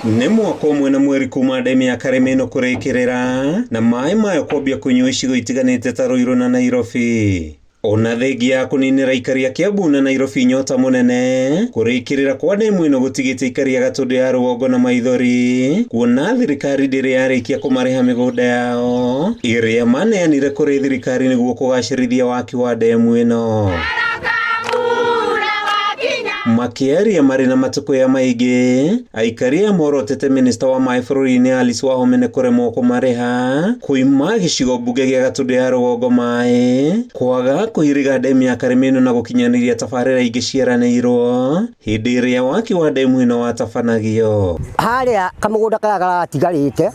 Nĩ mwaka ũmwe na mweri kuma ndemu ya Karĩma ĩno kũrĩkĩrĩra na maĩ mayo kwambia kũnyua icigo itiganĩte ta Ruiru na Nairobi. Ona thengia ya kũninĩra aikari a Kiambu na Nairobi nyota mũnene, kũrĩkĩrĩra kwa ndemu ĩno gũtigĩte aikari a Gatũndũ ya rũgongo na maithori, kuona thirikari ndĩrĩ yarĩkia kũmarĩha mĩgũnda yao ĩrĩa maneanire kũrĩ thirikari nĩguo kũgacĩrithia waki wa ndemu ĩno. Makĩaria marĩ na matũkũya maingĩ, aikari aya morotete minista wa maĩ bũrũri-inĩ Alice Wahome nĩ kũremwo kũmarĩha kuima gĩcigo mbunge gĩa Gatũndũ ya rũgongo maĩ, kwaga kũiriga ndemu ya Karĩma ĩno na gũkinyanĩria tabarĩra ingĩ ciĩranĩirwo hĩndĩ ĩrĩa waki wa ndemu ĩno watabanagio. Harĩa kamũgũnda karĩa karatigarĩte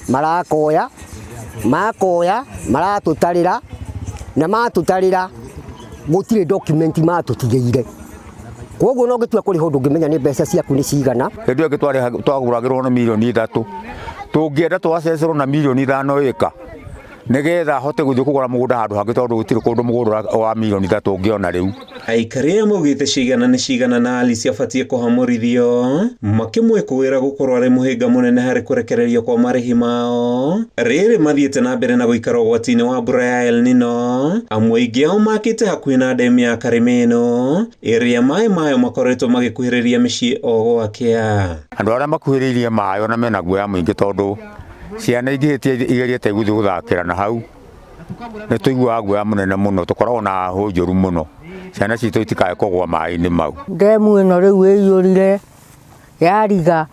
marakoya, makoya maratũtarĩra na matũtarĩra gũtirĩ document matũtigĩire. Koguo no ngĩtua kũrĩha ndũngĩmenya nĩ mbeca ciaku nĩ cigana. Hĩndĩ ĩyo ĩngĩ twagũragĩrwo na mirioni 3, tũngĩenda twacecerwo na mirioni 5 ĩka nĩgetha hote gũthiĩ kũgũra mũgũnda handũ hangĩ tondũ gũtirĩ kũndũ mũgũnda wa mirioni 3 ũngĩona rĩu. Aikari aya maugĩte cigana nĩ cigana na Alice abatiĩ kũhamũrithio makĩmwĩkũĩra gũkorwo arĩ mũhĩnga mũnene harĩ kũrekererio kwa marĩhi mao rĩrĩ mathiĩte na mbere na gũikara ũgwati-inĩ wa mbura ya El Nino. Amwe aingĩ ao makĩte hakuhĩ na ndemu ya Karĩma ĩno ĩrĩa maĩ mayo makoretwo magĩkuhĩrĩria mĩciĩ o gwakĩa. Andũ arĩa makuhĩrĩirie maĩ ona mena guoya mũingĩ tondũ ciana ingĩhĩtia igeriete gũthiĩ gũthakĩra na hau nĩ tũiguaga guoya mũnene mũno, tũkoragwo na hũ njũru mũno, ciana citũ itikae kũgũa maĩ-inĩ mau. Ndemu ĩno rĩu ĩiyũrire yariga,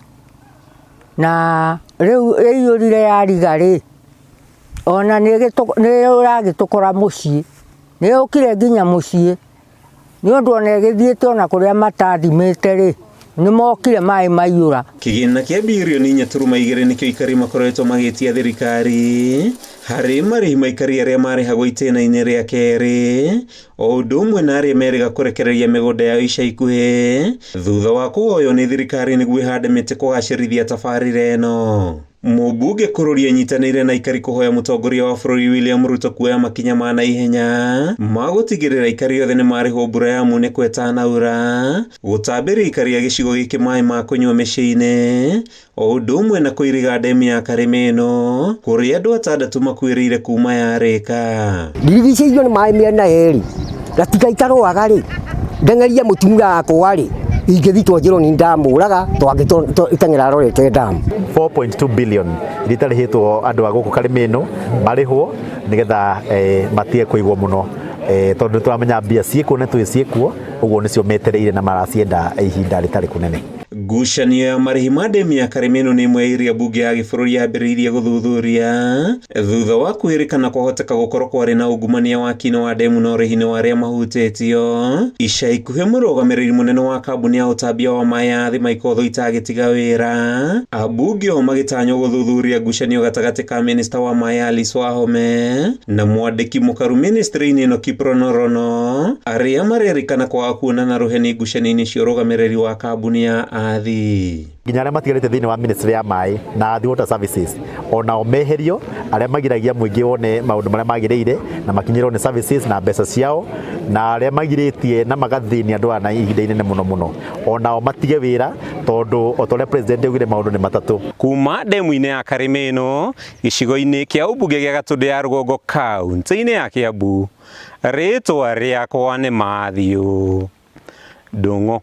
na rĩu ĩiyũrire yariga rĩ, ona nĩ ĩragĩtũkora mũciĩ, nĩ yũkire nginya mũciĩ, nĩ ũndũ ona ĩgĩthiĩte ona kũrĩa matathimĩte rĩ, nĩ mokire maĩ maiyũra. Kĩgĩna kĩa birioni 4.2 nĩkĩo aikari makoretwo magĩtia thirikari harĩ marĩhi ma aikari arĩa marĩhagwo itĩna-inĩ rĩa kerĩ, o ũndũ ũmwe na arĩa merĩga kũrekereria mĩgũnda yao ica ikuhĩ thutha wa kũhoywo nĩ thirikari nĩguo ĩhande mĩtĩ kũgacĩrithia tabarĩra ĩno. Mũmbunge Kũrũri anyitanĩire na aikari kũhoya mũtongoria wa bũrũri William Ruto kuoya makinya ma naihenya ma gũtigĩrĩra aikari othe nĩ marĩhwo mbura ya munĩko ĩtanaura, gũtambĩria aikari a gĩcigo gĩkĩ maĩ ma kũnyua mĩciĩ-inĩ, o ũndũ ũmwe na kũiriga ndemu ya Karĩma ĩno kũrĩa andũ 6 makuĩrĩire kuma yarĩka. Ndirigicĩirio nĩ maĩ mĩena yerĩ, na tiga itarũaga rĩ, ndeng'erie mũtumia wakwa rĩ, ingĩthiĩ twanjĩrwo nĩ ndamũraga twangĩteng'era arorete ndamu. 4.2 billion iria itarĩhĩtwo andũ a gũkũ Karĩma ĩno marĩhwo nĩgetha matige kũigwo mũno, tondũ nĩtũramenya mbia ciĩkuo na tũĩ ciĩkuo, ũguo nĩcio metereire na maracienda ihinda rĩtarĩ kũnene. Ngucanio ya marĩhi ma ndemu ya Karĩma ĩno nĩ ĩmwe ya iria mbunge ya gĩbũrũri yambĩrĩirie gũthuthuria thutha wa kwĩrĩkana kwahoteka gũkorwo kwarĩ na ungumania waki-inĩ wa ndemu na ũrĩhi-inĩ wa arĩa mahutĩtio. Ica ikuhĩ mũrũgamĩrĩri mũnene wa kambuni ya ũtambia wa maĩ ya thĩ Michael Thuita agĩtiga wĩra, ambunge o magĩtanywo gũthuthuria ngucanio gatagatĩ ka minista wa maĩ Alice Wahome na mwandĩki mũkaru ministry-inĩ ĩno Kiprono Rono, arĩa marerĩkana kwaga kuonana rũheni ngucanio-inĩ cia ũrũgamĩrĩri wa kambuni ya Athi. Nginya arĩa matigarĩte thĩinĩ wa ministry ya maĩ na Athi Water Services onao meherio, arĩa magiragia mũingĩ wone maũndũ marĩa magĩrĩire na makinyĩrwo nĩ services na mbeca ciao, na arĩa magirĩtie na magathĩnia andũ aya na ihinda inene mũno mũno onao matige wĩra, tondũ o ta ũrĩa president augire maũndũ nĩ matatũ. Kuma ndemu-inĩ ya Karĩma ĩno gĩcigo-inĩ kĩa ũmbunge gĩa Gatũndũ ya rũgongo kaunti-inĩ ya Kiambu, rĩtwa rĩakwa nĩ Matthew Ndung'u.